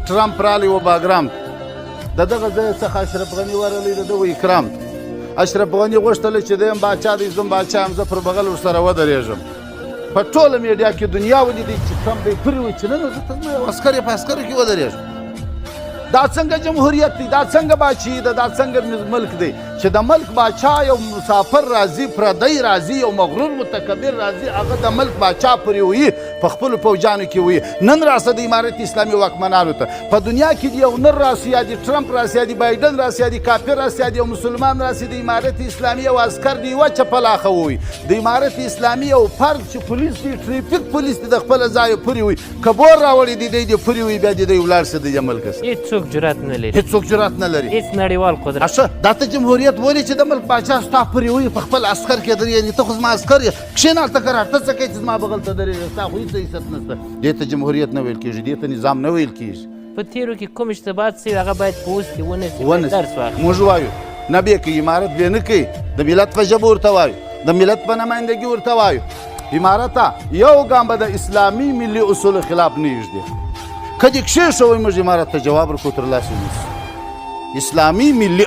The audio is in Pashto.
ټرمپ رالی و باګرام ته. د دغه ځای څخه اشرف غني ورغلی د ده و اکرام ته. اشرف غني غوښتل چې دی هم باچا دی، زه هم باچا یم، زه پر بغل ورسره ودرېږم. په ټوله میډیا کې دنیا ولیدی چې ټرمپ دی پرې وایي چې نه نه، زه ته زما یو عسکر یې، په عسکرو کې ودرېږم. دا څنګه جمهوریت دی؟ دا څنګه باچی ده؟ دا څنګه ملک دی چې د ملک باچا یو مسافر راځي، پردی راځي، یو مغرور متکبر راځي، هغه د ملک باچا پرې وي، په خپلو پوځیانو کې وي. نن راسه د امارت اسلامي واکمنانو ته په دنیا کې دی یو نر راسي، یا د ټرمپ راسي، یا د بایډن راسي، یا د کافر راسي، یا د یو مسلمان راسي، د امارت اسلامي یو عسکر دی یوه چپلاخه ووي، د امارت اسلامي یو فرد چې پولیس دی، ټریفیک پولیس دی، د خپله ځایه پرې وي، که بور راوړي دی، دی دې پرې وي، بیا دې دی ولاړ سي د دې ملک سره. هیڅوک جرأت نه لري. هیڅوک جرأت نه لري. هیڅ نړیوال قدرت. ښه، دا ته جمهوریت بولې چې د ملک باچا ستا پرې وي، په خپل عسکر کې درېږي؟ یعنې ته خو زما عسکر یې، کښېنه هلته کرار، ته څه کوې چې زما بغل ته درېږې؟ ستا خو هیڅ حیثیت نشته. دې ته جمهوریت نه ویل کېږي، دې ته نظام نه ویل کېږي. په تېرو کې کوم اشتباهات سوي هغه باید په اوس کې ونه سي، ونه باید درس واخلي. موږ وایو نه به کوي، امارت به نه کوي، د ملت په ژبه ورته وایو، د ملت په نمایندګي ورته وایو، امارته یو ګام به د اسلامي ملي اصولو خلاف نه ایږدي. که دې کښېښوئ موږ امارت ته جواب ورکړو، تر لاس یې نیسو. اسلامي ملي